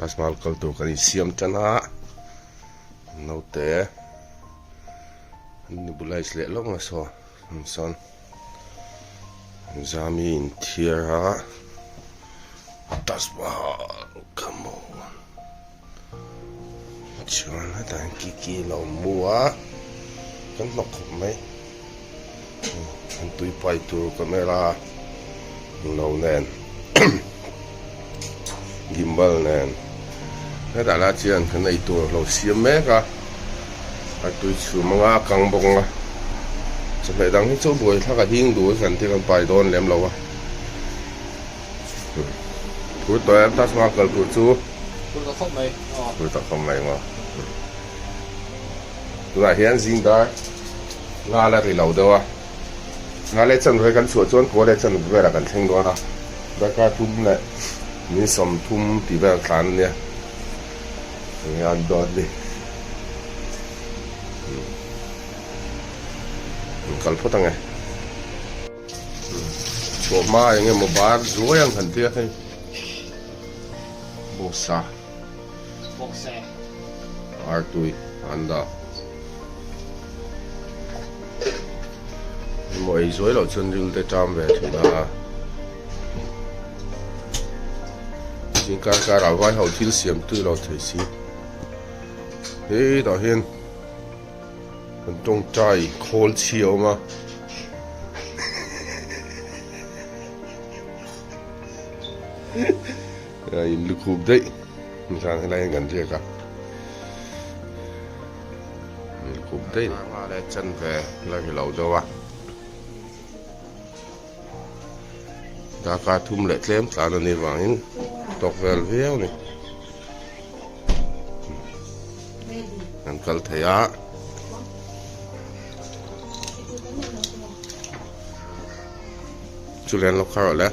Taj Mahal kal tur kan insiam tan a, naute an nebulize leh lawk a saw sawn zami inthiar a Taj Mahal come on chuan hetah hian kiki a lo mu a kan hnawk khawp mai an tui pai tur camera lo nen gimbal nen hetah lah chuan kan ei tur a lo siam mek a a tui chhum anga a kang bawk ang a chawhmeh dang hi chu buaithlak a hing duh a kan thil kan pai dawn lem lo a. Phur tawh em Taj Mahal kal tur chu Phur ta khawp mai aw Phur ta khawp mai maw Tunah hian zing dar nga la ri lo deuh a nga leh chanve kan chhuah chuan kaw leh chanve velah kan thleng dawn a darkar thum leh min sawmthum tih vel tlan a nia enge an dawn ni kal phawt ang e. Chhuah hma eng emaw bar zuai ang han tia hei bawksa artui an dah emaw ei zuai loh chuan ril te ṭam ve thin a zingkar karah vai ho thil siam tui lo thei si hetah hian. Kan tawngtai khawl chhi a awm a. A in lukhup daih nizan helai hian kan riak a in lukhup daih a ni chanve la ri lo deuh a darkar thum leh tlem tlan a nih vangin tawk vel viau a ni. Kan kal thei a. Chulian lo kha rawh le.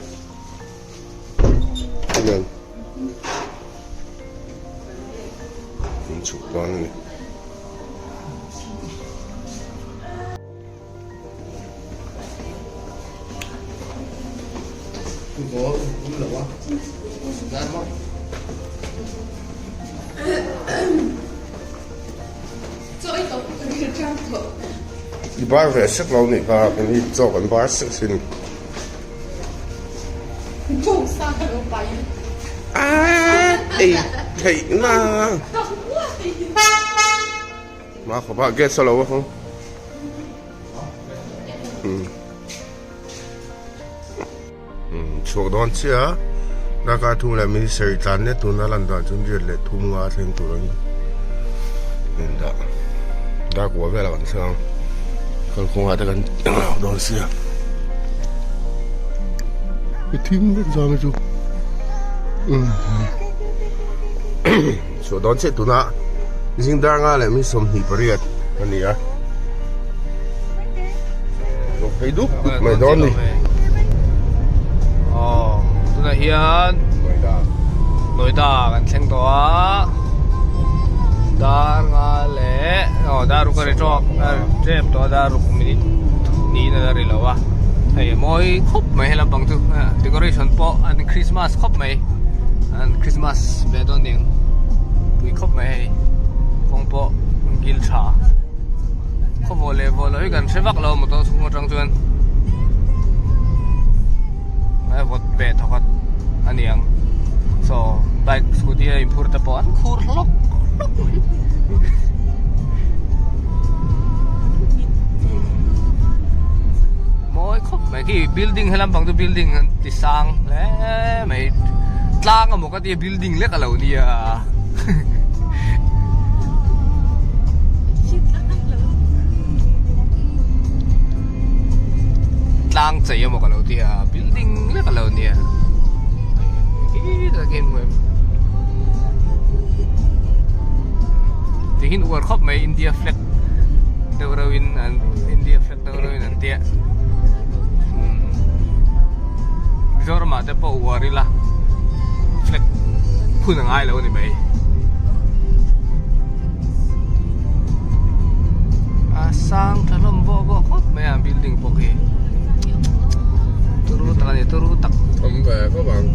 Chulian. Min chhuk dawn a ni. I bar ve sek lo nih kha kan hi chaw kan bar sek thin. Ei theih na. Mà khawp ah gas a lo a hawng. Chhuak dawn chiah a darkar thum leh minute sarih tlan nia tuna lan dan chuan riat leh thum nga a thleng tur a ni dah dar kua velah kan thleng ang kalkawngah te kan hlauh dawn sia a thim vek zang hi chu Chhuah dawn chiah tuna zing dar nga leh mi 28 a ni a. Lo phei dup dup mai dawn ni. Aw, tunah hian Noida. Noida kan thleng tawh a. Dar nga leh aw dar ruk a ri tawk a ri tep tawh a dar ruk minute niin a la ri lo a. Hei a mawi khawp mai he lampang chu decoration pawh an Christmas khawp mai. An Christmas ve dawn ning pui khawp mai hei kawng pawh gil tha khawvawh leh vawh loh hi kan hre vak lo motor chhung atang chuan a vawt ve thawkhat a ni ang so bike scooty a inphur te pawh an khur hlawk hlawk mai. Mawi khawp mai khi building helam pang chu building an ti sang hle mai tlang emaw ka tia building lek a lo nia tlang chei emaw ka lo tia building lek a lo nia tihin uar khawp mai India flag deuh reuh in an India flag deuh reuh in an tia Mizoram ah te pawh uar ila flag phun a ngai lo a ni mai a sang tha hlawm vawh vawh khawp mai a building pawh khi turu tak a ni turu tak awm ve khawp ang.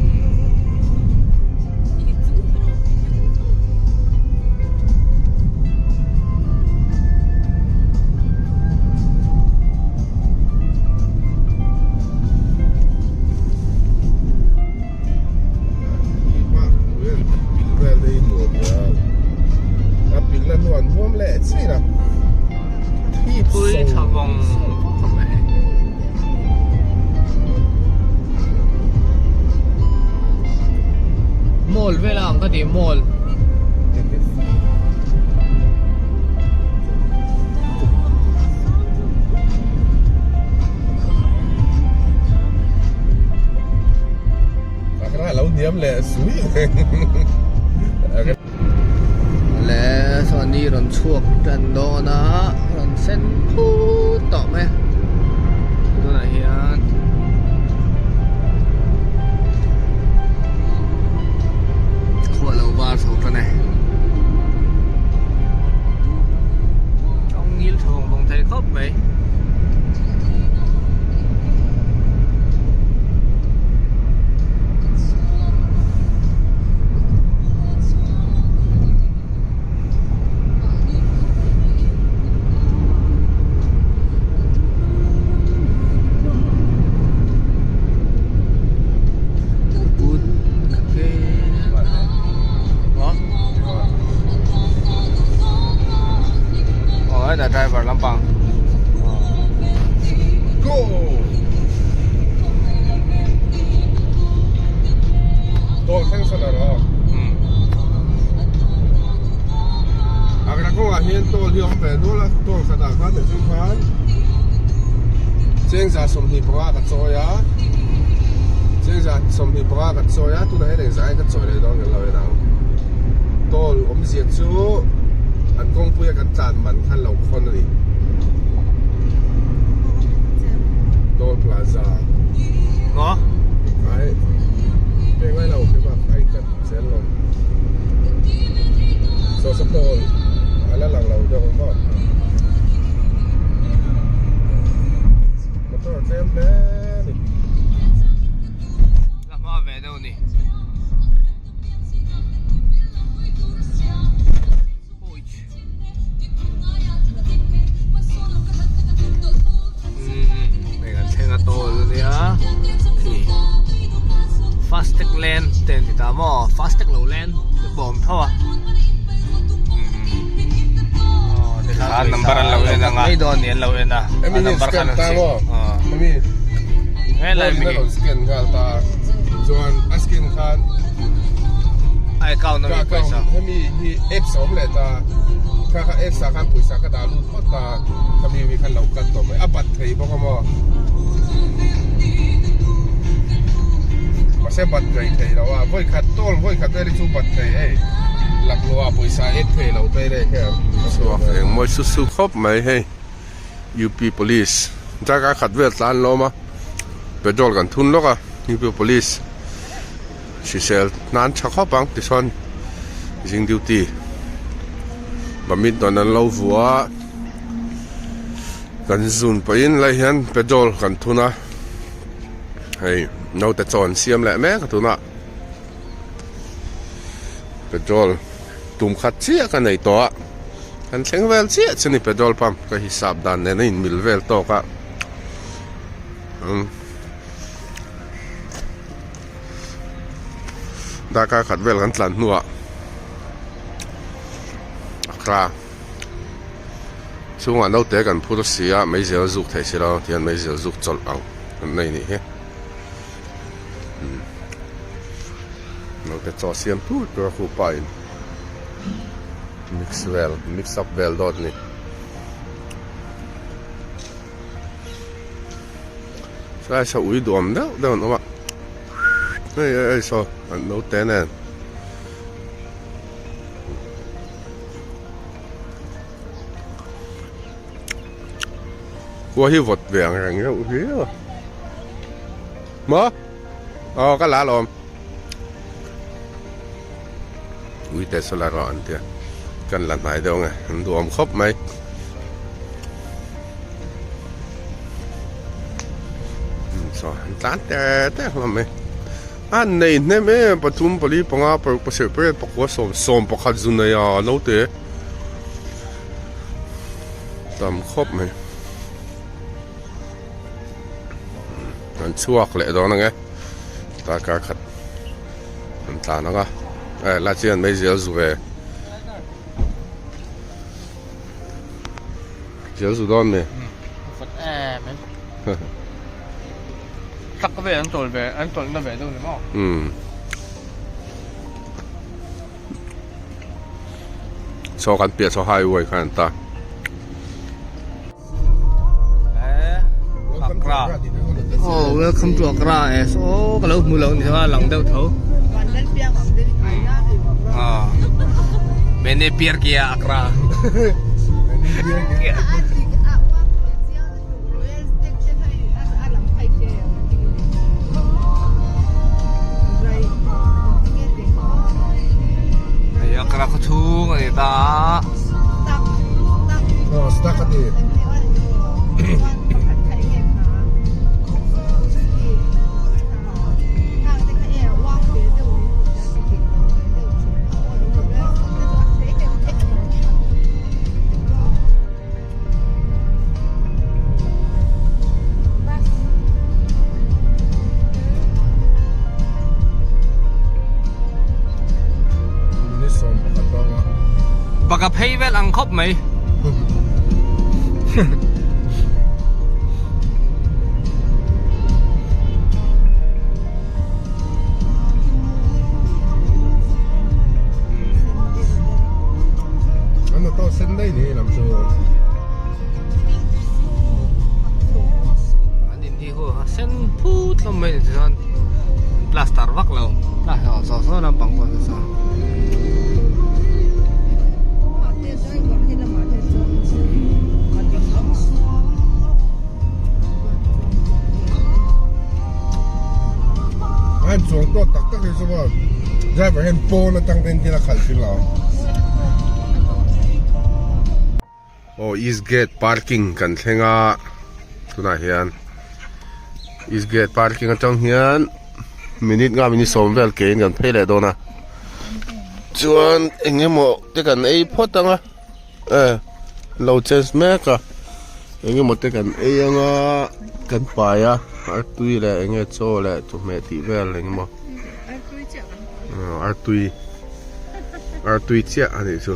Mall vel a ang ka ti mall. Akra lo hniam leh sui. Le saw ni rawn chhuak tan dawn a rawn sen phut tawh mai a tunah hian khua lo var chho tan e tawng ngil tha vawng vawng thei khawp mai. Driver lampang. Go! Toll thleng sawn a rawh. Agra kawngah hian toll hi a awm ve nual a, toll khatah khan leh chu khan chengza 25 ka chawi a, chengza 25 ka chawi a, tunah hian engzah nge ka chawi leh dawn kan lo en ang. Toll awmzia chu an kawngpuia kan tlan man khan lo khawn a ni. Toll plaza. Maw? Ai, pe ngai lo ke bak ai kat zel lo. So sa toll ala lang lo deuh ang maw? Motor a tlem hle ni. La hma ve deuh ni. Hei kan thleng a tawl ania khi fastag lane te an ti ta maw fastag lo lane te pawh a awm tho a aw number an lo en anga mai dawn ni an lo en a a number khan an chhiar helai mi hi scan nghal ta chuan a scan khan a account ami pawisa hemi hi apps a awm leh ta kha kha apps ah khan pawisa ka dah lut phawt ta khami mi khan lo cut tawh mai a bat thei bawk a maw mahse bat rei thei lo a vawi khat tawl vawi khat vel hi chu bat thei hei laklawh ah pawisa ek thei lo te reng hian chhuak eng mawi su su khawp mai hei up police darkar khat vel tlan lawm a petrol kan thun lawk a up police hrisel nan tha khawp ang tichuan zing duty badminton an lo vuah a kan zun pahin lai hian petrol kan thun a hei naute chaw an siam leh mek a tunah petrol tum khat chiah ka nei tawh a kan thleng vel chiah chu ni petrol pump ka hisap dan nen a inmil vel tawk a umm. Darkar khat vel kan tlan hnuah Accra chhungah naute kan phur si a meizel zuk theih si lo tihian meizel zuk chawlh ang kan nei nih hi naute chaw siam tur tur a khupa in mix vel mix up vel dawt a ni. Sai sa ui duam deuh deuh an awm a hei hei hei saw an naute nen khua hi vawt ve ang reng reuh viau a maw aw ka la alawm ui te saw la rawh an tia kan la hnai deuh ang e an duhawm khawp mai. Saw an tlan te te hlawm mai a nei hnem em pathum pali panga paruk pasarih pariat pakua sawm sawm pakhat zu nei a naute tam khawp mai an chhuak leh dawn ang e darkar khat an tlan ang a eh la chian mai zel zu ve. Zel zu dawn mi. Fat em em. Tak ve an tawlh ve an tawlh na ve deuh ni maw. Um. Saw kan piah saw highway khan an ta. Accra. Oh, welcome to Accra. Eh, so ka lo hmu lo ni chuan a lang deuh tho. Ah. Mene piar kia Accra. Hei Accra khaw chhung a ni ta a. Baka phei vel ang khawp mai. An auto sen daih ni lam chu. An in hi hu a sen phut hlawm mai ni chuan plaster vak lo plaster saw saw lampang pawh nasa. An chuang tawh tak tak hi chu maw driver hian pawn atang ten thil a khalh thin lo. Aw East Gate parking kan thleng a tunah hian East Gate parking atang hian minute nga minute sawm vel kein kan phei leh dawn a chuan eng emaw te kan ei phawt ang a e lo change mek a eng emaw te kan ei ang a kan pai a artui leh eng nge chaw leh chawhmeh tih vel eng emaw artui artui chiah a nih chu.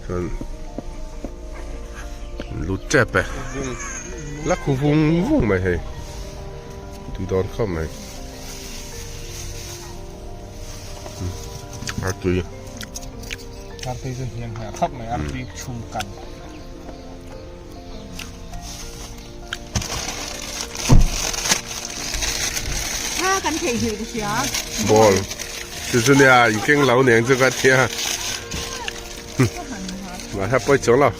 Chuan lut tep e la khu vung vung mai hei tui dawn khawp mai artui artui chu hniam hmel khawp mai artui chhum kan Ball chu chu nia in keng lo neng chu ka tia mahse pawi chuang lo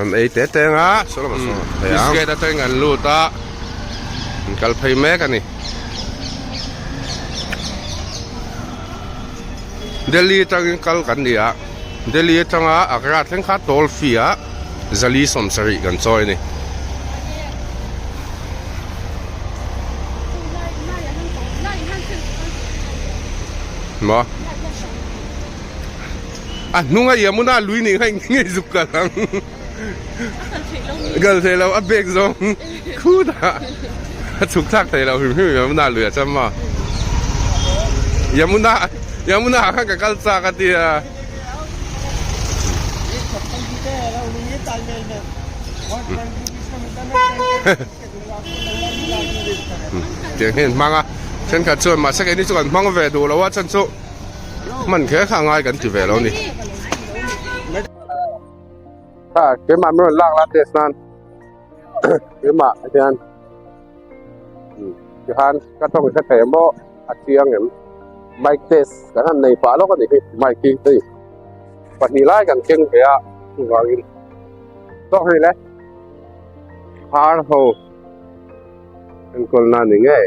an ei te te anga biscuit atangin an lut a an kal phei mek a ni. Delhi atangin kal kan ni a, Delhi atanga Agra thleng kha toll fee ah zali sawmsarih kan chawi a ni. Maw? A hnunga Yamuna lui nih kha engtin nge zuk kal ang? Kal thei lo, a bag zawng khutah a chhuk thlak thei lo hrim hrim Yamuna lui a cham maw? Yamuna Yamuna ah khan ka kal chak a tia. Tiang hian hmang a, thenkhat chuan mahse keini chu kan hmang ve duh lo a chhan chu hman kher kha a ngai kan ti ve lo a ni. Kha keimah min rawn lak la test nan keimah hian tikhan ka tawng hre thei maw a chiang em mic test kan han nei pah lawk a ni hi mic hi hei pahnih lai kan keng ve a chuvangin tawk hei le har ho enkawlna ni ngei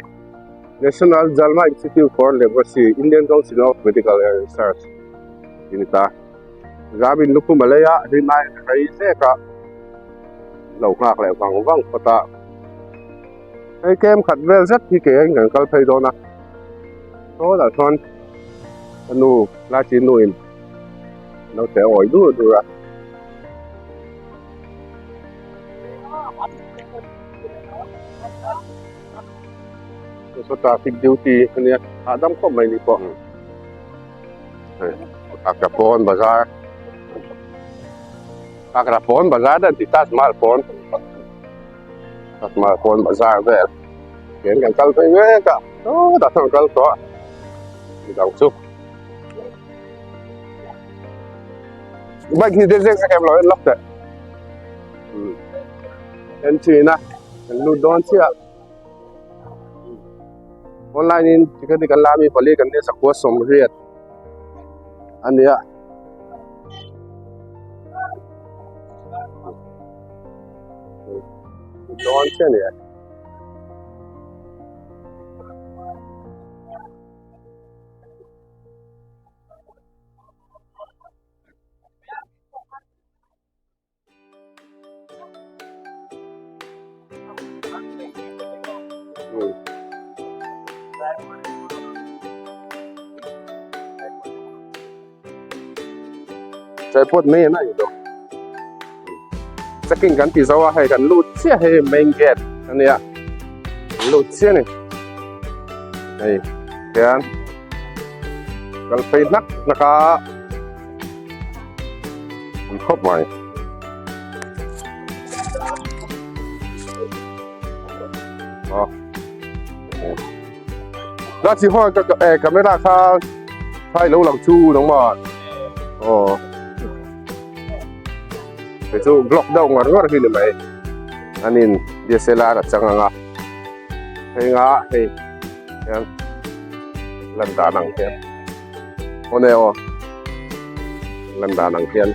National Jalma Institute for Leprosy Indian Council of Medical Research tih a ni ta. Zamin lukhum a lei a, rinai rei zek a lo nghak leh vang vang phawt a. Hei kem khat vel zet hi ke in kan kal phei dawn a, sawlah chuan ka nu Lachi nu in lo che awi dur dur a. Saw traffic duty a nia hahdam khawp mai ni pawh. Agra pawn bazar Agra pawn bazar dan ti Taj Mahal pawn. Taj Mahal kawn bazar vel hian kan kal phei mek a sawtah sawn kan kal tawh a midang chu bike hi te zek zek em lo en lawk teh entry na kan lut dawn chiah online in ticket hi kan la ami pali kan nia sakhua sawmriat a nia. Dawn chiah a ni e. Tripod mai an a ni lo checking kan ti zo a hei kan lut chiah hei main gate a nia kan lut chiah a ni hei hian kal phei hnak hnak a ni khawp mai. Na chi hoa ka eh camera kha thai lo lang chu nang ma oh te chu block deuh ngar ngar hi ni mai anin DSLR a chang anga hei nga hei hian lan dan ang hian aw ne aw lan dan ang hian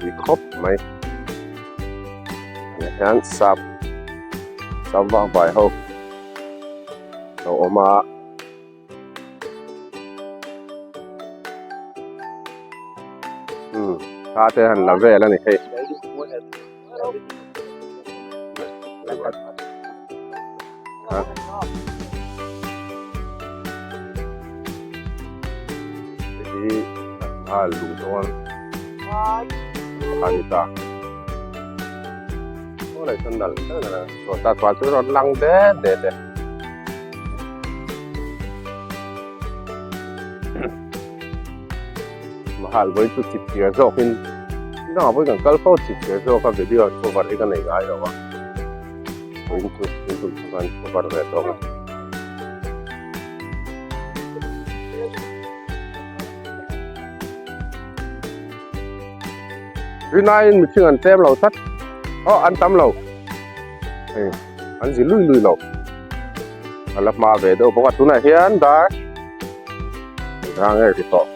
ni khawp mai hian sap sap vang vai ho lo awm a umm thla te han la vel a ni hei hei hi a luh dawn a ni ta. Aw leh chuan nalh deuh nalh a chuan ta chuan chu rawn lang det det e. Mahal vawi chu chip chhiar zawkin dangah pawhin kan kal fo chip chhiar zawk a video an cover hi ka nei ngai lo a vawiin chu in tum chu kan cover ve tawh ang. Rinaiin mihring an tlem lo tlat aw an tam lo hei an zi lui lui lo a la hma ve deuh bawk a tunah hian dar rang nge ri tawh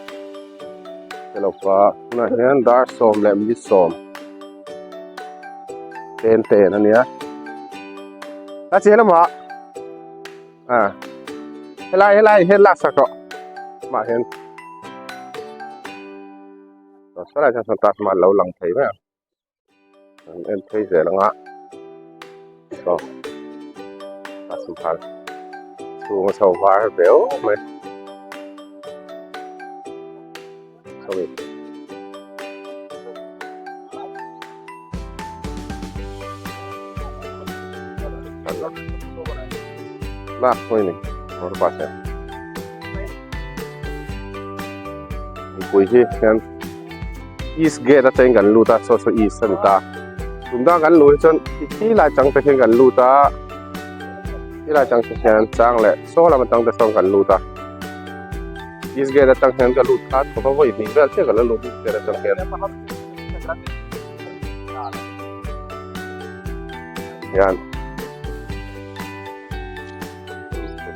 hello pa tunah hian dar sawm leh minute sawm ten ten a nia a che lamah a helai helai hian laksak rawh mah hian. Saw lai hian Taj Mahal lo lang thei mai ang an en phei zel ang a saw Taj Mahal chhung a chho var viau mai sawmi na khawi ni kawr pa hian. Mipui hi hian east gate atangin kan lut a saw saw east a ni ta tum dang kan luh hi chuan khi lai chang te khian kan lut a khi lai chang te khian chang leh saw lam atang te sawn kan lut a east gate atang hian ka lut kha thawk a vawi hnih vel chiah ka la lut east gate atang hian hian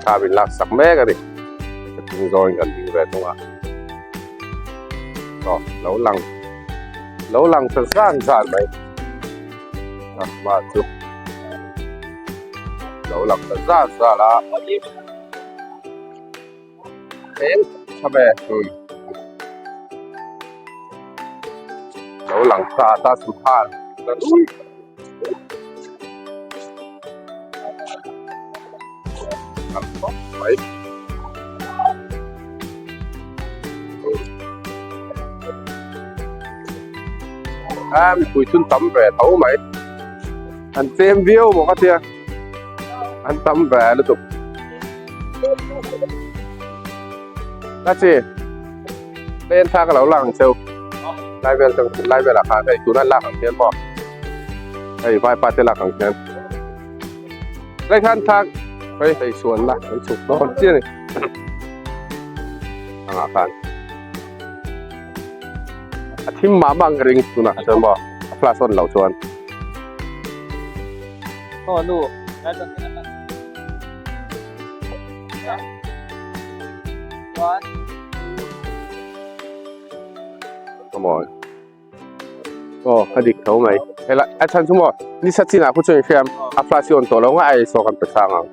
thla min lak sak mek a ni ka thing zawngin kan ding ve thung a aw lo lang lo lang ta zan zan mai a hma chu lo lang ta zan zan a eng tha ve lo lang ta ta chu khan Mai. A mipui chun tam ve tho mai. An tlem viau maw ka tia. An tam ve lutuk. Ka chi. Len thla ka lo lang cheu. Lai vel lai velah khan hei tuna lak ang hian maw. Hei vaipa te lak ang hian. Lai khan thak hei hei suan la kan chhuk dawn chiah a ni angah khan a thim mah mah ang ka ring tunah chuan maw a flash on loh chuan. Come on. Aw a dik tho mai. Helai a chhan chu maw nisa chinah khu chuan i hriam a flash hi on tawh lo nga a eisaw kan pe chang ang.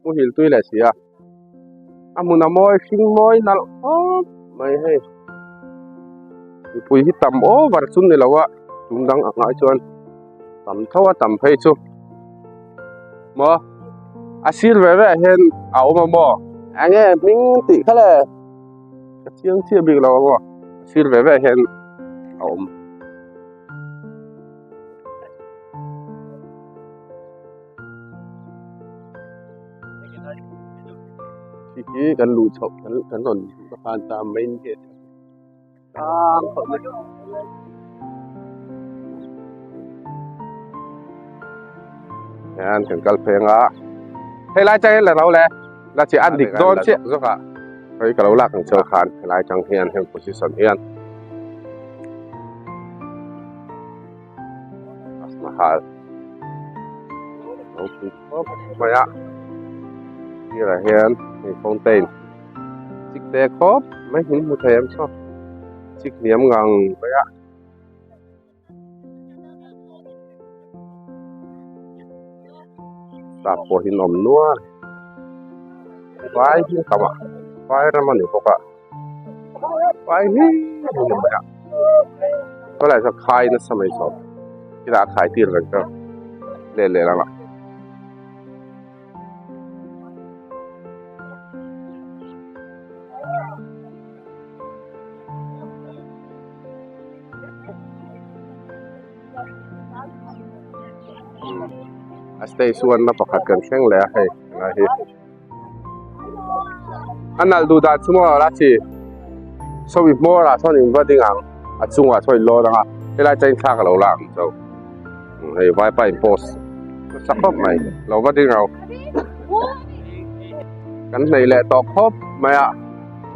Muhil tui leh si a a hmun a mawi hring mawi nalh khawp mai hei mipui hi tam over chu ni lo a tum dang ang ai chuan tam tho a tam phei chu maw a sir ve ve ah hian a awm a maw eng nge hming tih kha le ka chiang chiah bik lo a maw a sir ve ve ah hian a awm. Khi khi kan luh chhoh kan kan rawn luh ka khan ta main gate sang khawp mai. Hian kan kal pheng a hei lai chang hian la ro le la chi an dik dawn chiah zawk ah hei ka lo lak ang cheu khan helai chang hian heng position hian Mahal ropui khawp mai a sirah hian hei fountain chik te khawp mai hmun hmu thei em saw chik hniam ngang mai a. Tah pawh hi an awm nual vai hi a tam a vai ram a ni bawk a. Vai hi a ni mai a khawlai saw khai nasa mai saw khilai a khai tir reng kha leh leh lamah. A stage one na pakhat kan thleng leh a hei helai hi. A nalh duh dan chu maw la chi sawi hmawr ah sawn in va ding ang a chungah sawn in lawn ang a helai chain thlak a lo la ang chu hei vaipa in post nasa khawp mai lo va ding ro kan hnei leh tawh khawp mai a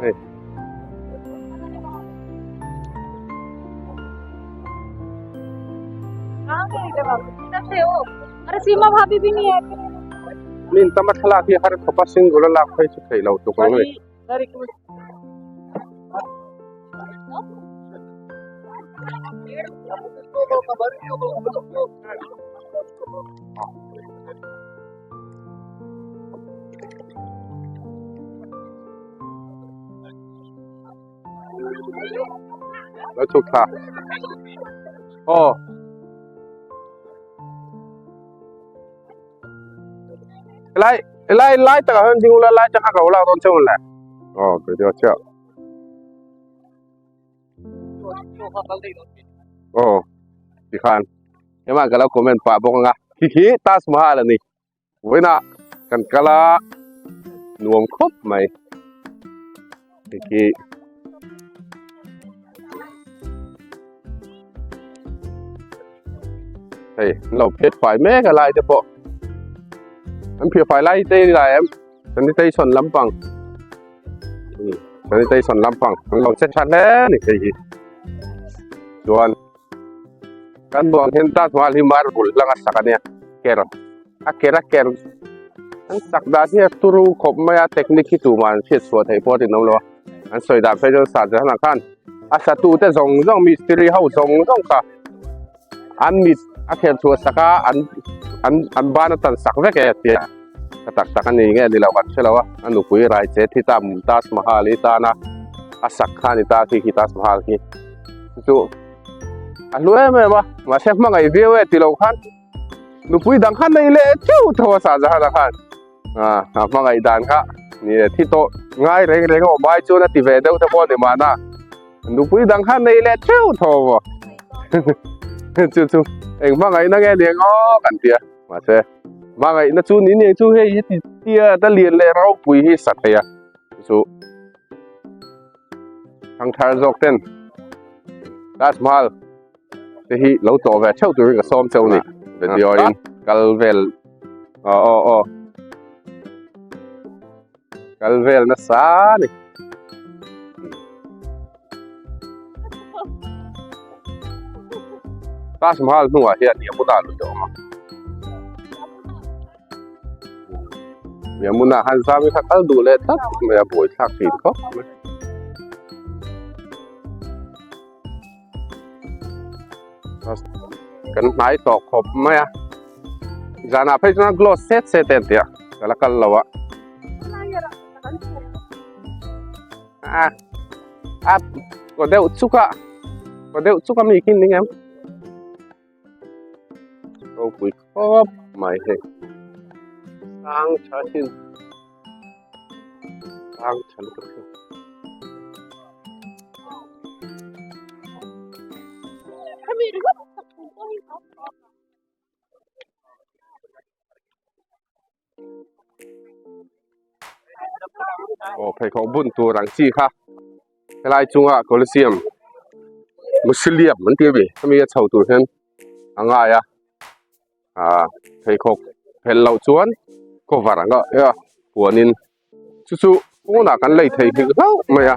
hei. Min tama thlalak hi har khawpa single a lak phei chu theih loh tuk ang a ni. Lo chhuk thla. Aw. Lai lai lai takah hian ding ula lai changa ka lo lak dawn cheu le. Aw ka ti chiah. Aw tikhan hema ka lo comment pah bawk anga khi khi Taj Mahal a ni. Vawiinah kan kal a nuam khawp mai hei khi hei an lo phet fai mek a lai te pawh an phiah fai lai te lai em sanitation lampang sanitation lampang an lo che tha hle a ni hei hi chuan kan buang hian Taj Mahal hi marble hlanga sak a nia ker a ker a ker an sak dan hi a turu khawp mai a technique hi tumah an hriat chhuah theih pawh a rinawm lo a an sawi dan phei chuan sah zan ah khan a satu te zawng zawng mistiri ho zawng zawng kha an mit a kher chhuah sak a an an an ban a tan sak vek e a ti a ka tak tak a ni nge ni lo kan hre lo a a nupui rai che thi ta Mumtaz Mahal hi tana a sak kha a ni ta khi khi Taj Mahal khi chu a hlu em em a mahse hmangaih viau e ti lo khan nupui dang kha nei leh theuh tho a Shah Jahan a khan ah a hmangaih dan kha ni e thi tawh ngai reng reng a awm ai chuan a ti ve deuh te pawh a ni mahna nupui dang kha nei leh theuh tho maw chu chu eng hmangaihna nge ni ang aw kan ti a mahse hmangaihna chu ni ni chu hei hi ti tia ta lian leh ropui hi sa thei a chu. Thangthar zawk ten Taj Mahal te hi lo tlawh ve theuh turin ka sawm cheu ni video in kal vel aw aw aw kal vel nasa ni Taj Mahal hnungah hian Yamuna lui a awm a Yamuna han zam hi kha kal duh leh tlat mai a buai thlak thin khawp mai. Kan hnai tawh khawp mai a zanah phei chuan glow set set em tih a ka la kal lo a a a kaw deuh chuk a kaw deuh chuk a mi khi ni em ropui khawp mai hei sang tha thin sang tha lutuk hi. Aw pheikhawk bun tur ang chi kha helai chunga Colosseum Mausoleum an tih a mi hemi a chho tur hian a ngai a ah pheikhawk phelh loh chuan cover ang a puanin chu chu pawnah kan lei thei nghilh hlauh mai a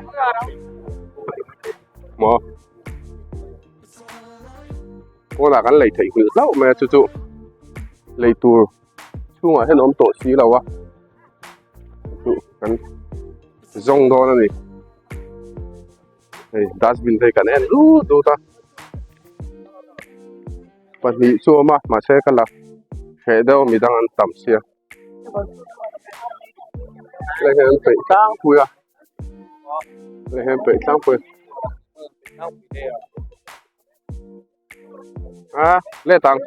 maw pawnah kan lei thei nghilh hlauh mai a chu chu lei tur chhungah hian awm tawh si lo a chu kan zawng dawn a ni hei dustbin te hi kan en dut dut a pahnih chu a awm a mahse ka la hreh deuh a midang an tam sia. Lai hian an peih tlangpui a lai hian an peih tlangpui a let ang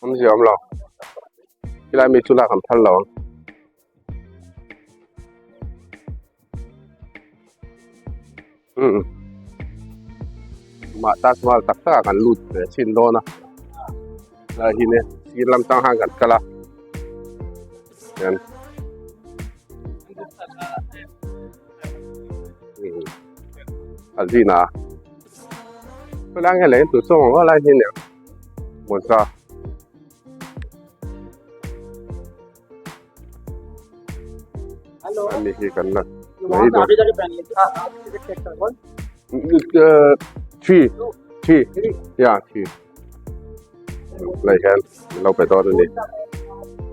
awmzia awm lo helai mi chu lak an phal lo ang. Mah Taj Mahal tak tak ah kan lut ve chhin dawn a lai hi nia sir lam tang khan kan kal a hian a zin a khawilai nge leh tur chuang ang lai hi nia mawza. Ani hi kan la mai dawn. Three, three, yeah, three. Lai hian min lo pe dawn a ni.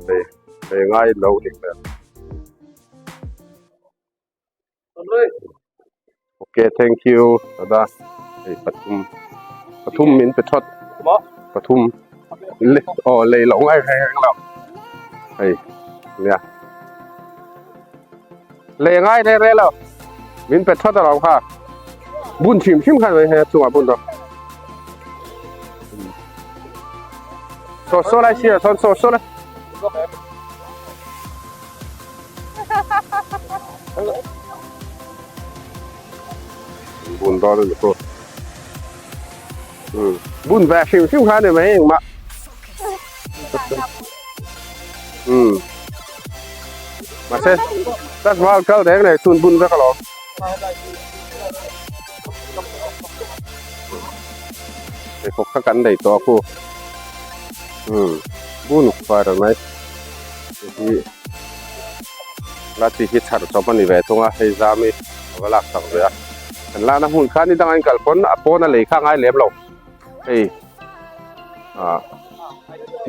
Lei, lei ngai lo ni hmel. Okay, thank you. Dada, hei pathum, pathum min pe thawt. Pathum. Le, oh, lei lo ngai reng reng lo. Hei, nia. Lei ngai reng reng lo. Min pe thawt alawm kha. Bun hrim hrim khan mai hei a chungah bun rawh. Saw saw lai sirah sawn saw saw lai. Bun dawn a ni pawh. Bun ve hrim hrim kha a ni mai engmah. Um. Mahse, Taj Mahal kal reng reng chun bun vek alawm. Pheikhawk kha kan nei tawh a khu. Um. Bun far mai. Hei hi la chi hi chhar chawp a ni ve thung a hei zam hi a va lak sak ve a kan lana hmun kha ni dang a in kal pawn a pawn a lei kha a ngai lem lo hei ah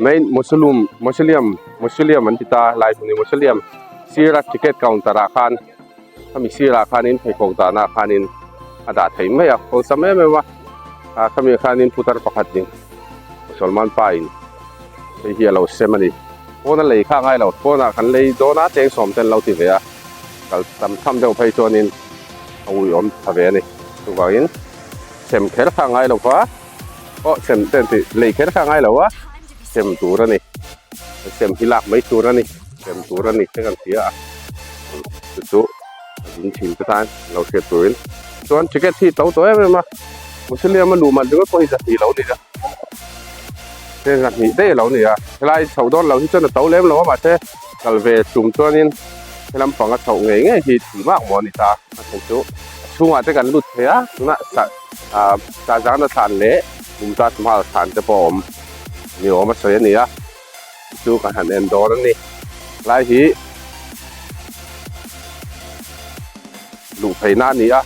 main mausoleum mausoleum mausoleum an ti ta lai hmun hi mausoleum sira ticket counter ah khan khami sirah khanin pheikhawk dahna ah khanin a dah thei mai a awlsam em em a ah khami ah khanin putar pakhat in musalman pa in hei hi a lo sem a ni pawn a lei kha a ngai lo pawnah kan lei dawn a cheng sawm te an lo ti ve a kal tam tham deuh phei chuanin a uiawm tha ve a ni chuvangin sem kher kha a ngai lo va aw sem te an tih lei kher kha a ngai lo a sem tur a ni sem hi lak mai tur a ni sem tur a ni te kan hria a chu chu a zin thin te tan lo hriat turin chuan ticket hi to tawh em em a Mausoleum a luh man ringawt pawh hi zahnih lo a ni a heng zahnih daih a lo ni a helai chhoh dawn lo hi chuan a to lem lo a mahse kal ve tum chuanin helam panga chhoh ngei ngei hi tih vak maw a ni ta a then chu a chhungah te kan lut thei a tunah sah ah Shahjahan a thlan leh Mumtaz Mahal thlan te pawh a awm ni awm a sawi a ni a chu ka han en dawn a ni lai hi luh pheina a ni a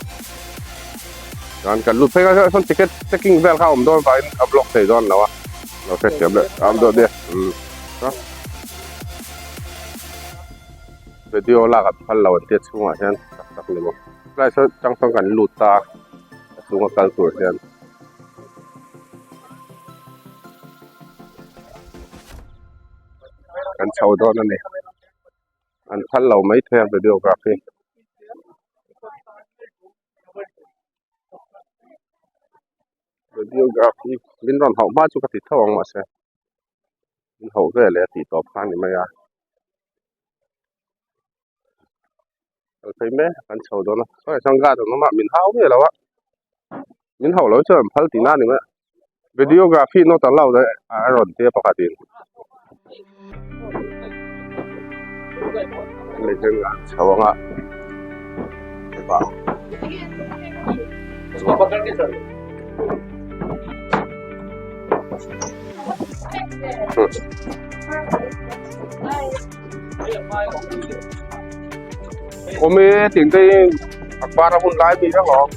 chuan kan lut phei kha sawn ticket checking vel kha a awm dawn vangin a block thei dawn lo a lo hrethiam leh am dawn nia umm video lak an phal lo an tia chhungah hian tak tak ni maw tlai sawn chang sawn kan lut ta a chhunga kal tur hian. Kan chho dawn a ni an phal lo mai thei a videography. Videography min rawn hauh hma chu ka ti tho ang mahse min hauh ve leh a tih tawp kha a ni mai a. Kal phei mek kan chho dawn a sawi chuan guard an awm a min hau miah lo a min hauh loh chuan an phal tihna a ni mai a videography not allowed a rawn ti a pakhat in lei hian an chho ang a Awm e tih te hi a par a hun lai bik ang awm.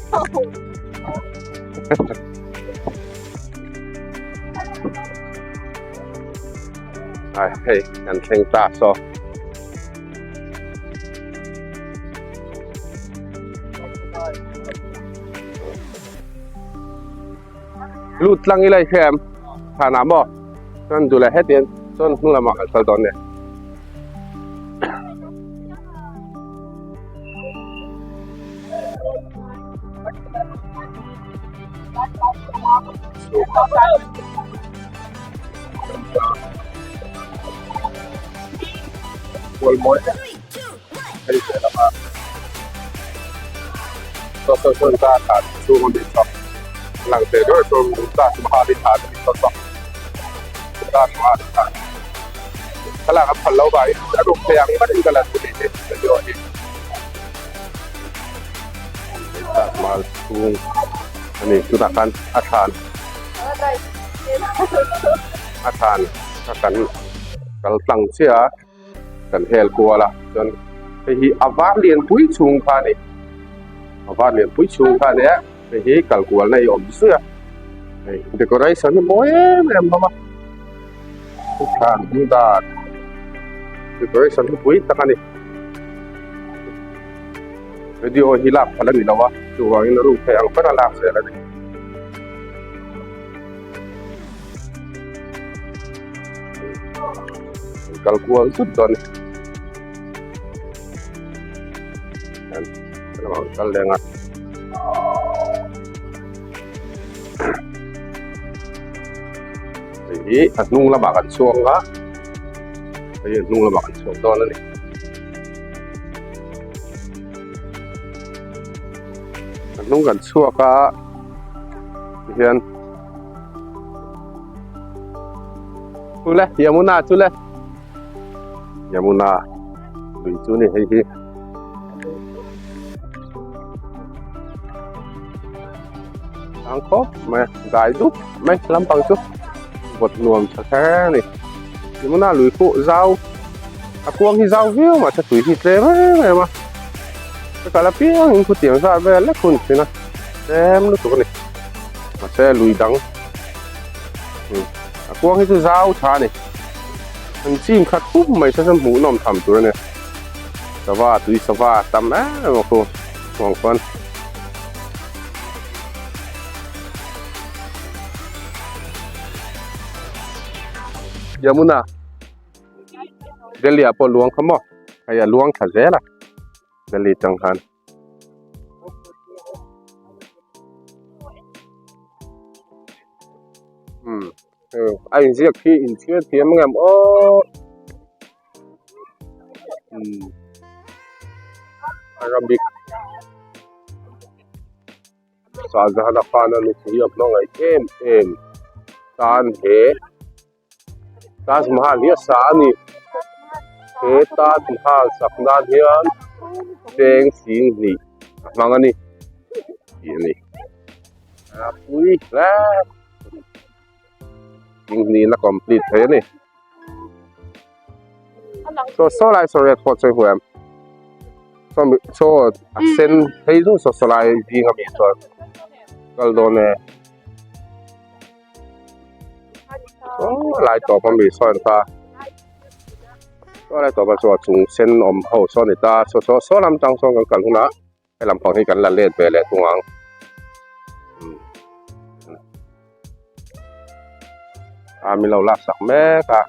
Ai hei kan thleng ta saw. Lut tlang ila i hria em? Thanah maw? Chuan duh leh hetiang chuan hnung lamah kan kal dawn nia. Kual mawi hei ve lama saw saw sawn ta thlan chhung a nih chawp lang thei ber chu Mumtaz Mahal-i thlan a nih chawp a Mumtaz Mahal-i thlan thlalak an phal lo vangin a ruk thei ang berin ka la hmu tih hi video hi Mumtaz Mahal chhung a ni chutah khan a thlan a thlan a kan kal tlang chiah a. Kan hel kual a chuan hei hi a var lian pui chhung kha a ni a var lian pui chhung kha a ni a hei hi kal kual na hi a awm zui a hei decoration hi mawi em em hlawm a thlan hung dan decoration hi pui tak a ni video hi lak phal a ni lo a chuvangin a room theih ang ber a lak zel a ni. Kal kual zut dawn a ni lamah kal leng a hei hi a hnung lamah kan chhuang a hei hi a hnung lamah kan chhuak dawn a ni. A hnung kan chhuak a tihian. Chule Yamuna chule Yamuna lui chu ni hei hi ang khawp mai dai dup mai lampang chu vawt nuam tha kher a ni Yamuna lui pawh zau a kuang hi zau viau mahse tui hi tlem em em a ka kal apiangin khutiang zat vel lek hun thin a tlem lutuk a ni. Mahse lui dang a kuang hi chu zau tha a ni an chim khat hup mai se chuan hmuhnawm tham tur a ni sava tui sava a tam em em a khu huang chuan Yamuna Delhi ah pawh luang kha maw hei a luang thla zel a Delhi tang khan. Umm a inziak hi inchhiar thiam ang em aw umm Arabic Shahjahan a khan a nupui a hmangaih em em tan he. Taj Mahal hi a sa a ni he Taj Mahal sak nan hian cheng sing hnih a hmang a ni. hi a ni. A pui hle hnih na complete thei a ni. Saw saw lai saw red pawh chawi huam saw mi saw a sen phei zawng saw saw lai zing ami chuan kal dawn e saw lai tawp ami saw an kha saw lai tawp a saw a chung sen awm ho saw a ni ta saw saw saw lam tang sawn kan kal hunah he lampang hi kan la let ve leh thung ang a min lo lak sak mek a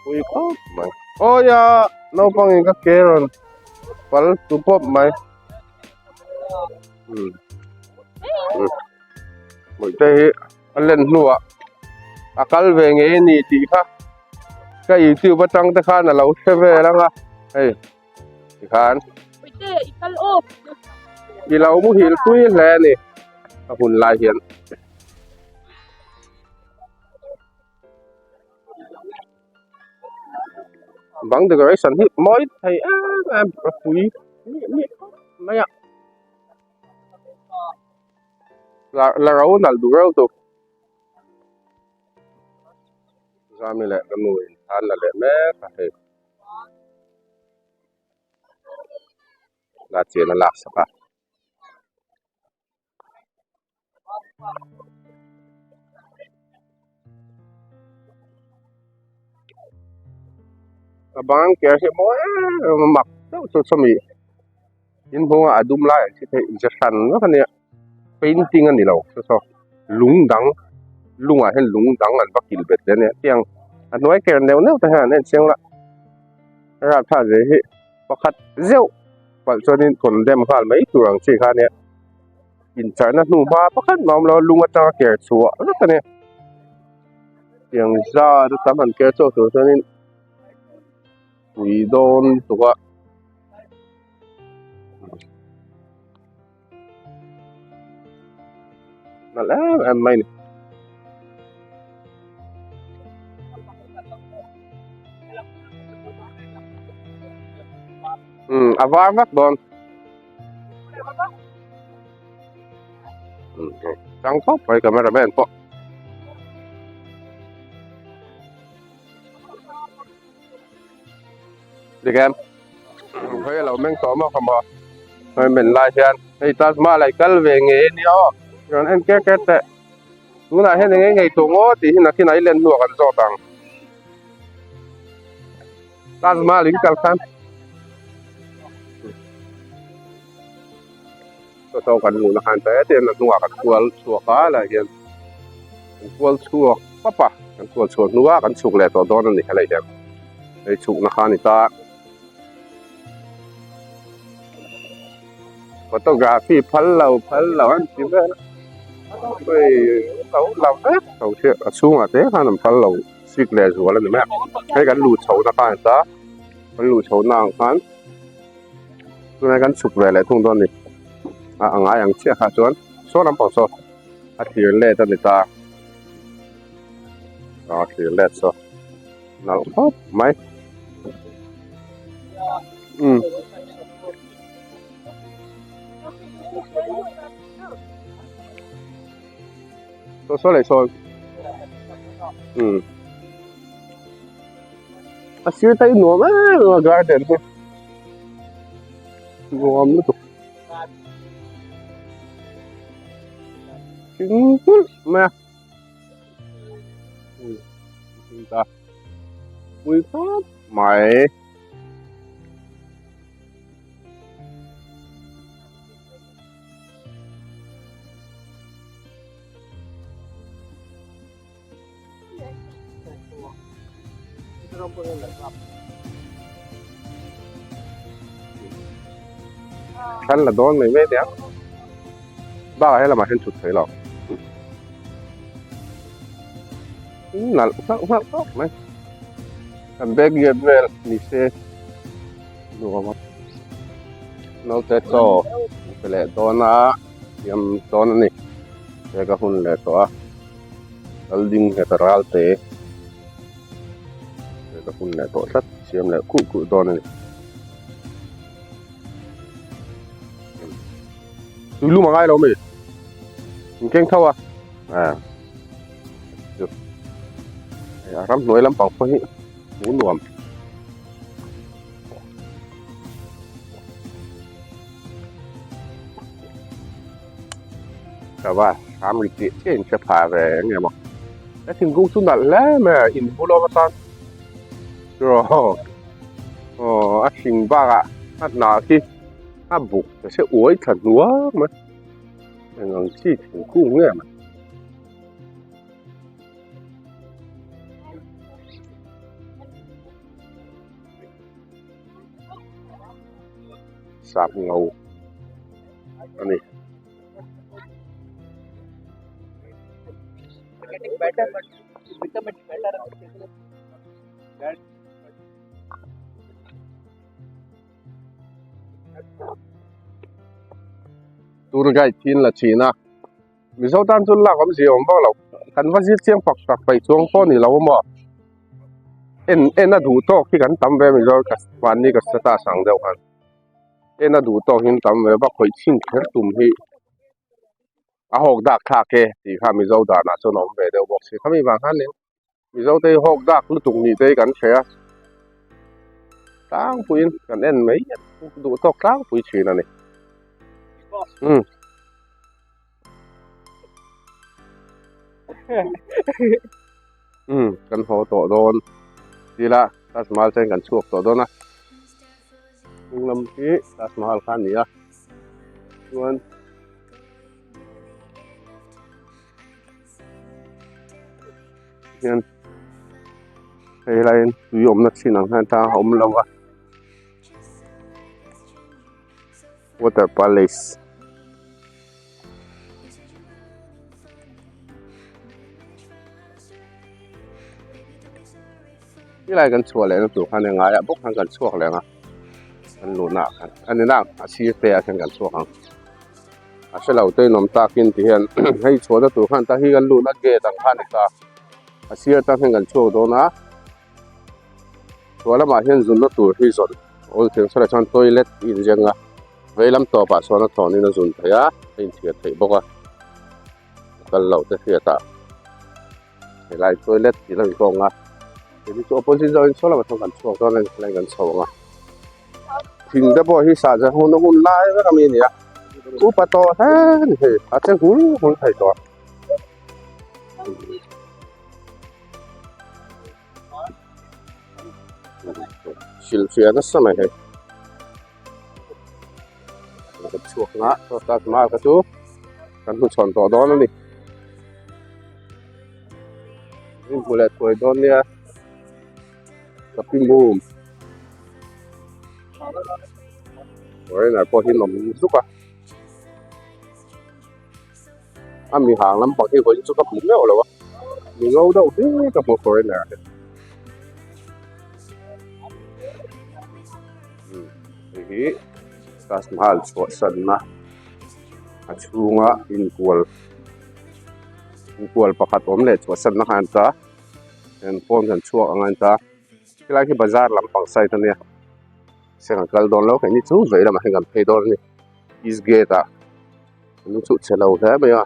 pui khawp mai awi a naupang in ka ke rawn pal tu pawp mai um bawihte hi a len hnuah a kal ve ngei a ni tih kha ka youtube atang te khan a lo hre vel ang a hei tikhan i lo muhil pui hle a ni a hun lai hian. Bang decoration hi mawi thei em em a pui miah miah khawp mai a la la ro nalh duh reuh tu Zami leh ka nu in an la leh mek a hei la chen a lak sak a. A bang ker hi mawi em em a mak deuh chu sawmi inhmung a a dum lai ang chi theih ze hran vek a nia painting a ni lo saw saw lung dang lungah hian lung dang an va kilh bet hle a nia tiang a hnuai ker neuh neuh te hian an en chiang la raltha zia hi pakhat zeuh palh chuanin condemn nghal mai tur ang chi kha ania incharna hnu hma pakhat mah a awm lo a lung atanga ker chhuah vek a nia tiang zat a tam han ker chhuak tur chuanin pui dawn lutuk a. Nalh em em mai a ni. Um a var vak dawn um chang khawp mai camera man pawh dik em hei a lo meng tawh maw ka maw hei men lai hian hei Taj Mahal a i kal ve ngei a nia aw rawn en ker ker teh tunah hian eng eng ngei tawh maw tih hi nakin ah i len hnuah kan zawt ang Taj Mahal in kal khan saw saw kan hmuhna khan te te a hnungah kan kual chhuak a lai hian kan kual chhuak pap a kan kual chhuak hnuah kan chhuk leh tawh dawn a ni helai hian hei chhukna kha a ni ta photography phal lo phal lo an ti vel a hei lo la vek tho chiah a chhungah te khan an phal lo sik leh zual a ni mai a hei kan luh chhohna kha a ni ta kan luh chhohna ang khan. Tunah kan chhuk ve leh thung dawn a ni a a ngai ang chiah kha chuan saw lampang saw a thlir let a ni ta a thlir let saw nalh khawp mai um saw saw leh saw um a sir te hi nuam em em a garden hi nuam lutuk thing kulh mai a ui ta pui khawp mai. Thlan la dawn mai mai nia bakah helamah hian thut thei lo nalh nghauh nghauh khawp mai kan backyard vel ni se nuam a naute chaw pe leh dawn a siam dawn a ni he ka hun leh tawh a. Kal ding nghet a ral te he ka hun leh tawh tlat siam leh khuh khuh dawn a ni. Tui lum a ngai lo mi. In keng tho a. A. Chu. A ram hnuai lampang pawh hi hmuh nuam. Sava hram ri chiah chiah in hre pha ve eng nge maw. He thingkung chu nalh hle mai a in bul awm atan aw aw a hring bakah a hnah khi a buk ta se uai thla hnuang mai eng ang chi thingkung nge maw. Sap ngo a ni. Tour guide hi an la thin a Mizo tan chuan lak awmzia awm vak lo kan va zir chiang pak tak paih chuang pawh a ni lo maw en en a duh tawk hi kan tam ve Mizo mahni ka status ang deuh khan. En a duh tawk in tam ve va khawih chhin kher tum hi a hawk dak thlak e tih kha Mizo danah chuan a awm ve deuh bawk si. Khami vang khan eng Mizo te hi hawk dak lutuk nih te hi kan hre a, tlangpuiin kan en mai duh tawk tlangpui thin a ni. Umm. Umm kan haw tawh dawn tila Taj Mahal chuan kan chhuak tawh dawn a. Hnung lam hi Taj Mahal kha a ni a chuan hian hei laiin tui awmna chin ang hian tlang a awm lo a water palace. Helai kan chhuah lehna tur khan engaiah bawk khan kan chhuak leh ang a kan luhna ah khan a ni na a sir te ah khian kan chhuak ang a hre lo te in awm takin ti hian hei chhuahna tur khan ta hi kan luhna gate ang kha a ni ta a sir atang hian kan chhuak dawn a chhuah lamah hian zunna tur hi zawn awl thei saw lah chuan toilet a inzeng a veilam tawpah sawn a thlawnin a zun theih a a inthiar theih bawk a kal loh te hriatah. Helai toilet tih lan kawng a hei chu opposite zawk in saw lamah sawn kan chhuak dawn a ni helai kan chho ang a thing te pawh hi sah zan hun a hun lai vek ami a ni a upa tawh hle a ni hei a che hul hul thei tawh a. Hrilhfiah nasa mai hei kan chhuak nga Taj Mahal kha chu kan hmu chhawn tawh dawn a ni in hmu leh thuai dawn nia ka pi mum foreigner pawh hi an awm zuk a a mi hang lampang hi vawiin chu ka hmu meuh lo a mi ngo deuh hle ka hmu foreigner te hei hi Taj Mahal chhuahsan na a chhunga inkual inkual pakhat awm leh chhuahsan na kha an ta hian pawn kan chhuak ang a an ta helai hi bazar lampang side a nia seng an kal dawn lo keini chu vei lamah hian kan phei dawn a ni east gate ah. An chu chhe lo hle mai a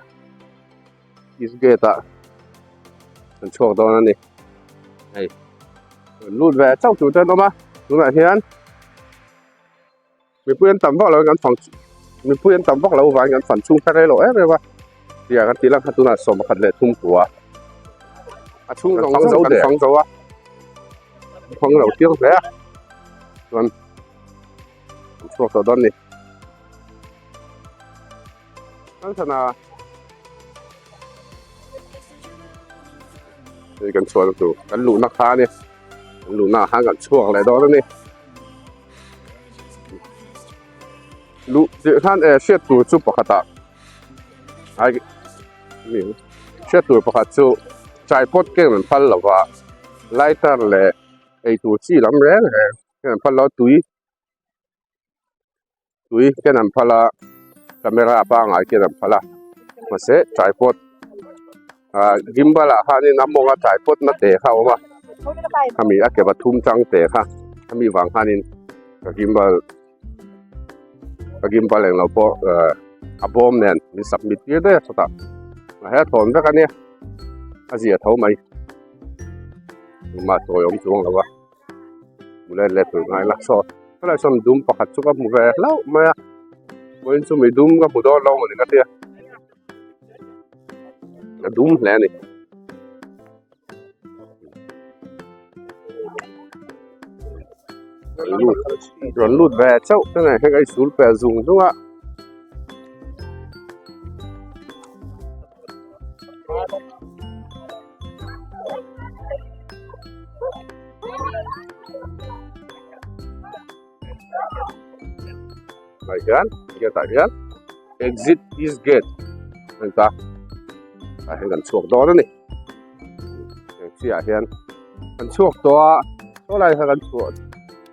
east gate ah an chhuak dawn a ni hei lut ve chauh tur te an awm a tunah hian mipui an tam vak lo kan fang mipui an tam vak lo vangin kan fan chhung kha rei lo em em a tia kan tih lang kha tunah 13 tua a chhung zawng zawng kan fang zo a fang lo chiang hle a chuan an chhuak tawh dawn a ni. Kan sana hei kan chhuah na tur kan luhna kha a ni kan luhna ah khan kan chhuak leh dawn a ni luh tirh khan eh hriat tur chu pakhat ah ai hriat tur pakhat chu tripod keng an phal lova lighter leh eitur chi lam reng reng ken an phal lo tui. Tui ken an phal a camera pangai ken an phal a mahse tripod ah gimbal ah khanin a mawnga tripod na te kha a awm a khami a ke pathum chang te kha khami vang khanin ka gimbal ka gimbal englo pawh ah. a bawm nen min submit tir daih a chutah a he thawn vek a nia a zia tho mai engmah chawi awm chuang lo a hmu let leh tur ngai la saw helai sawn dum pakhat chu ka hmu ve hlauh mai a vawiin chu mi dum ka hmu dawn lo mawni ka tia a dum hle a ni. Rawn lut ve chauh te nen hian ka insul pel zung zung a. Tah hian gate ah hian exit east gate a ni ta tah hian kan chhuak dawn a ni heng chiah ah hian kan chhuak tawh a saw lai kha kan chhuah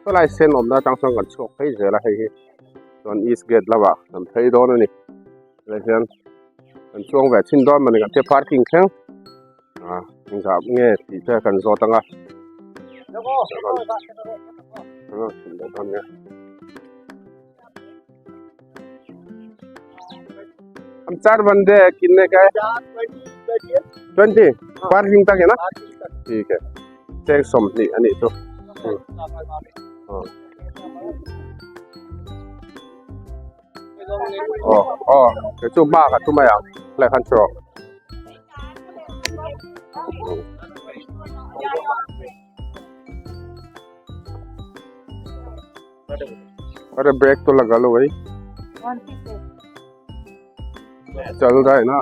saw lai sen awmna atang chuan kan chhuak phei zel a hei hi chuan east gate lamah kan phei dawn a ni helai hian kan chuang ve chhin dawn mawni kan tia parking thleng ah engzah nge tih te kan zawt ang a हम चार बंदे हैं कितने का है twenty parking तक है ना ठीक है चेक समझनी अनी तो Aw aw kei chu hma ka thu mai ang helai khan chu अरे ब्रेक तो लगा लो भाई चल रहा है ना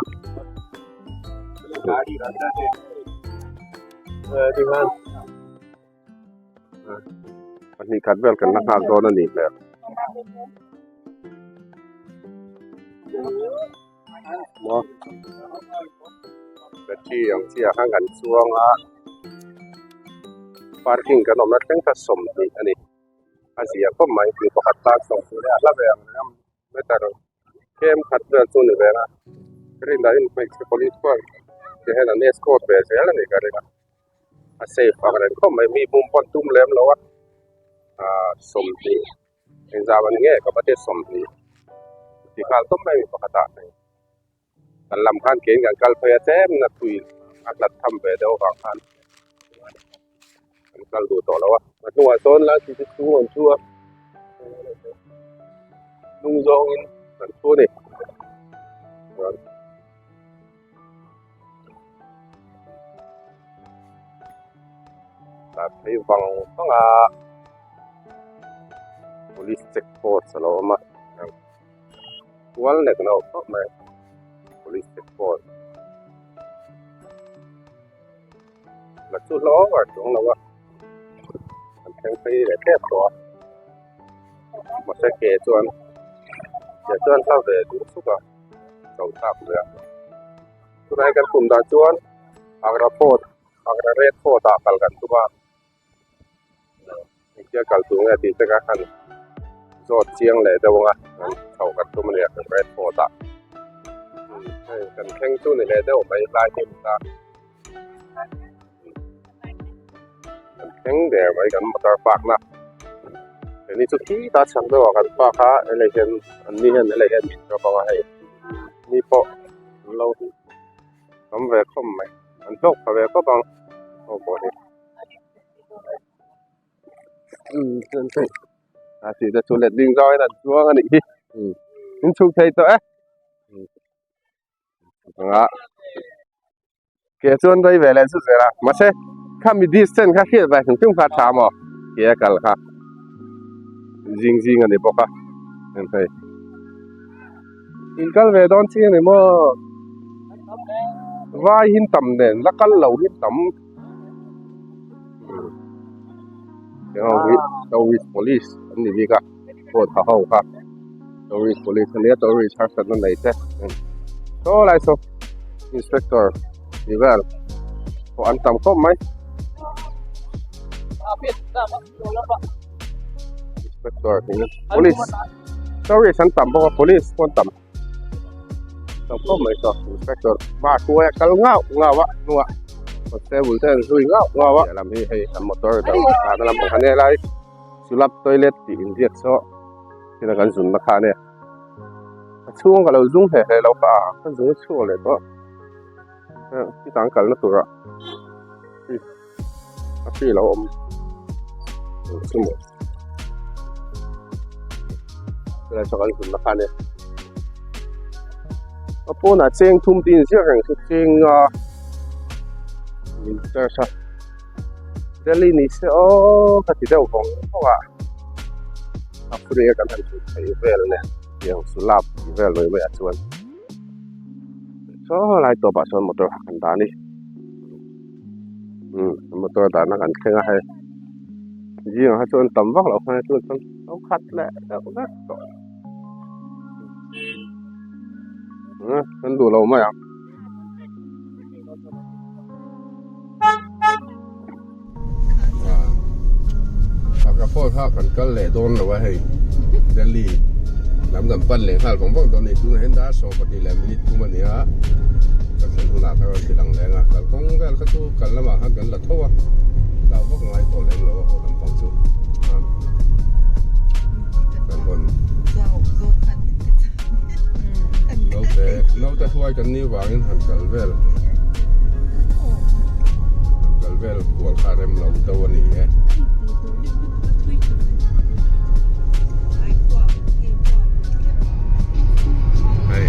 Pahnih khat vel kan la nghak dawn a nih hmel. Maw battery ang chi ah khan kan chuang a parking kan awmna thleng kha 20 a ni a zia khawp mai mi pakhat tan 20 leh a hla ve ang reng a. Meter tlem khat vel chu ni ve a rin dahin hmeichhe police chuan ti hian an escort ve zel a ni ka ring a a safe ang reng khawp mai mi bum pawn tum lem lo a ah 20 engzah man nge ka va tia 20 ti nghal tawp mai mi pakhat ah hei kan lam khan kein kan kal phei a tlem na tui a hlat tham ve deuh avang khan kan kal duh tawh lo a a hnungah sawn lai chi chu chung an thu a hnung zawngin an thu a ni chuan tah phei vang vang a police check post a lo awm a. Kual nek loh khawp mai police check post la chu hlawm a chuang lo a an thleng phei leh tep tawh a mahse ke chuan ke chuan hla ve duh suk a chho thlak lui a tunah hian kan tum dan chuan Agra fort Agra red fort ah kal kan tum a. Engtia kal tur nge tih te kha han zawt chiang leh deuh ang a kan chhoh kan tum a nia kan red fort ah hei kan thleng chu ni leh deuh mai lai hi ta kan thleng der mai kan motor park na keini chu khi ta chhak deuh ah kan park a helai hian an ni hian helai hian min drop ang a hei ni pawh an lo tam ve khawp mai an hlawk pha ve khawp ang aw pawh hi. A tih te chu let ding zawngin an chuang a nih hi in chhuk thei tawh e anga ke chuan rei ve leh chu zel a mahse khami distance kha hriat ve hrim hrim kha a tha maw ke a kal kha zing zing a ni bawk a hei in kal ve dawn chiang a ni maw vai hin tam nen la kal lo hi tam. Tourist police an ni bik a coat ha ho kha tourist police ania tourist harsatna nei te saw lai saw inspector tih vel pawh an tam khawp mai inspector tih police tourist an tam bawk a police pawh an tam. Tam khawp mai saw inspector hma hruai a kal ngauh ngauh a hnungah constable te an zui ngauh ngauh a lam hi hei an motor dang thahna lampang kha nia lai sulap toilet tih inziak saw thil a kan zunna kha ania. A chhung ka lo zung hle hle lo kha a ka zung chhuak leh tawh a chutah an kalna turah a free lo awm chu maw chulai saw kan zunna kha ania a pawnah cheng thum te inziak reng chu cheng nga min charge a Delhi ni se aw ka ti deuh vawng vawng a a free a kan han chhut theih vel nen tiang sulap tih vel mai mai ah chuan saw lai tawpah sawn motor kha kan dah a ni umm motor dahna kan thleng a hei zingah kha chuan tam vak loh khan chuan chuan lo khat leh deuh vek tawh umm kan duh lo mai ang. Agra Fort kha kan kal leh dawn lo a hei Delhi lam kan pan leh nghal vang vang dawn a ni tunah hian dar sawm pahnih leh minute thum a ni a kan thlen hunah kha rawn ti lang leng a kalkawng vel kha chu kal lamah khan kan la tho a hlau vak ngai tawh lem lo a haw lampang chu kan rawn naute naute hruai kan nih vangin han kal vel han kal vel kual kha rem lo deuh a ni e. Hei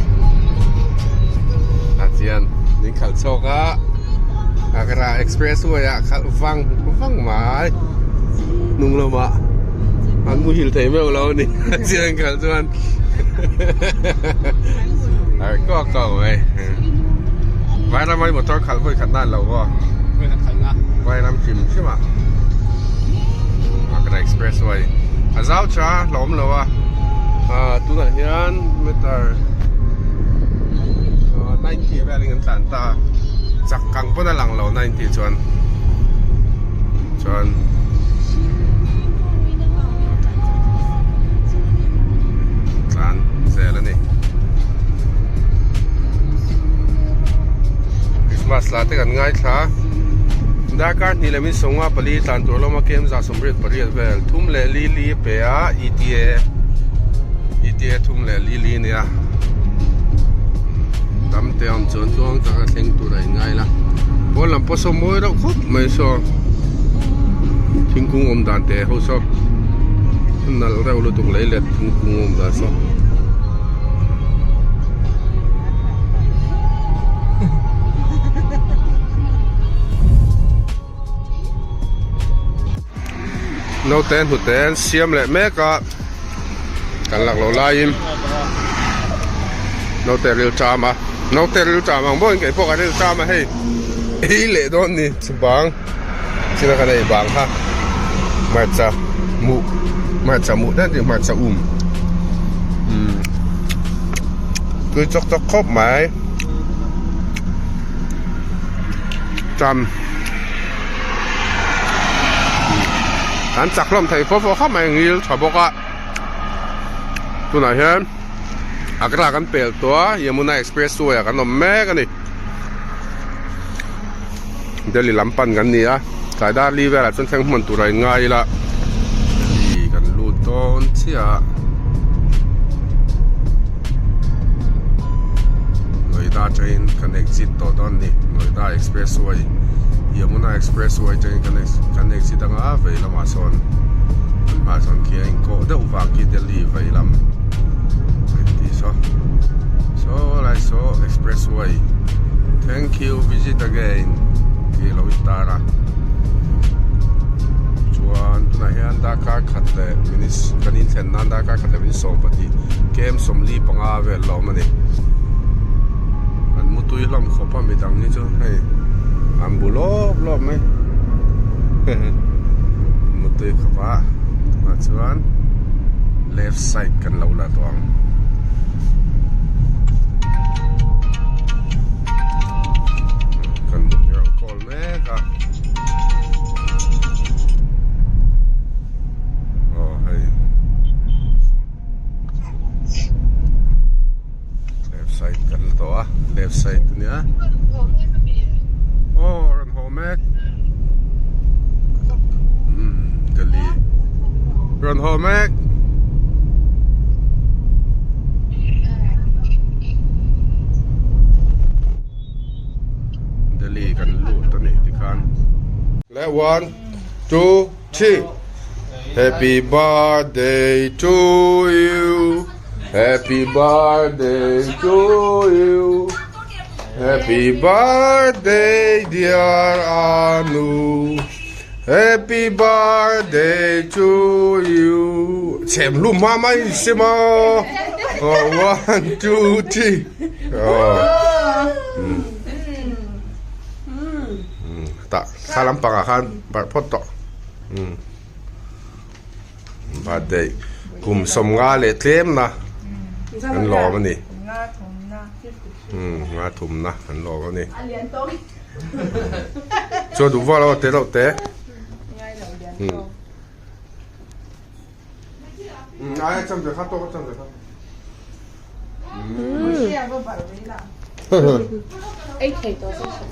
ah chuan min khalh chhuak a Agra expressway ah khalh vang vang mai hnung lamah an muhil thei meuh lo a ni a chian khalh chuan harh kawk kawk mai Vairam a motor khalh vawi khat nan lo aw Vairam hrim hrim ah Agra expressway a zau tha hlawm lo a tunah hian meter 90 velin an tlan ta chak kang pawn a lang lo 90 chuan chuan tlan zel a ni Christmas la te kan ngaithla darkar hnih leh min sawmnga pali tlan tur lawma kem za sawmriat pariat vel thum leh li li a pe a eta eta thum leh li li a nia tam te a awm chuan tluang taka thleng tur a inngai la pawn lam pawh saw mawi reuh khawp mai saw thingkung awm dan te ho saw nalh reuh lutuk lei let thingkung awm dan saw. Naute hnute an siam leh mek a kan lak loh laiin naute ril ṭam a naute ril ṭam ang bawkin kei pawh ka ril ṭam a hei ei leh dawn ni chubang china kan ei bang kha hmarcha muh hmarcha muh daih a ni hmarcha um umm tui chawk chawk khawp mai ṭam. Kan chak hlawm thei fo fo khawp mai ngil tha bawk a tunah hian Agra kan pel tawh a Yamuna expressway ah kan awm mek a ni Delhi lam pan kan ni a tlai dar li velah chuan thleng hman tur a in ngai ila ih kan lut dawn chiah a Noida atangin kan exit tawh dawn a ni Noida expressway Yamuna expressway atangin kan kan exit anga vei lamah sawn an hmaah sawn khi a inkawh deuh vang khi Delhi vei lam a inti saw saw lai saw expressway thank you visit again tih a lo intar a chuan tunah hian darkar khat leh minutes kan inthlen nan darkar khat leh minute sawm pahnih kem sawmli panga vel la awm a ni an mutui hlawm khawp a midang hi chu hei an bu lawp lawp mai mutui khawp a tunah chuan left side kan lo la tawh ang. Kan rawn call mek a aw hei left side kan la tawh a left side a nia aw rawn haw mek umm Delhi rawn haw mek. One, two, three. Happy birthday to you. Happy birthday to you. Happy birthday dear Anu. Happy birthday to you. Chhem hlum hma mai si maw? Oh, one, two, three. Oh. Tah thla lampangah khan barh phawt tawh. Birthday kum sawmnga leh tlemna an lawm a ni. Nga thumna an lawm a ni. Chuan duh vak lo a te loh te. Ai cham ve kha tawk a cham ve kha.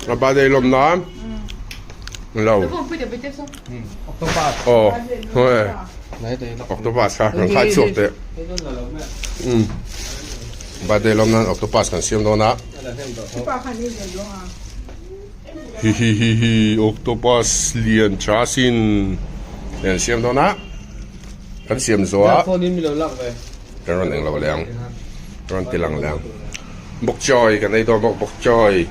A birthday lawm nan lo. Aw hei octopus kha kan khai chhuak teh. Birthday lawm nan octopus kan siam dawn a. Hi hi hi hi octopus lian tha sin an siam dawn a. Kan siam zawh a. Kan rawn eng lo leh ang. Rawn ti lang leh ang. Bok choy kan ei dawn bawk bok choy.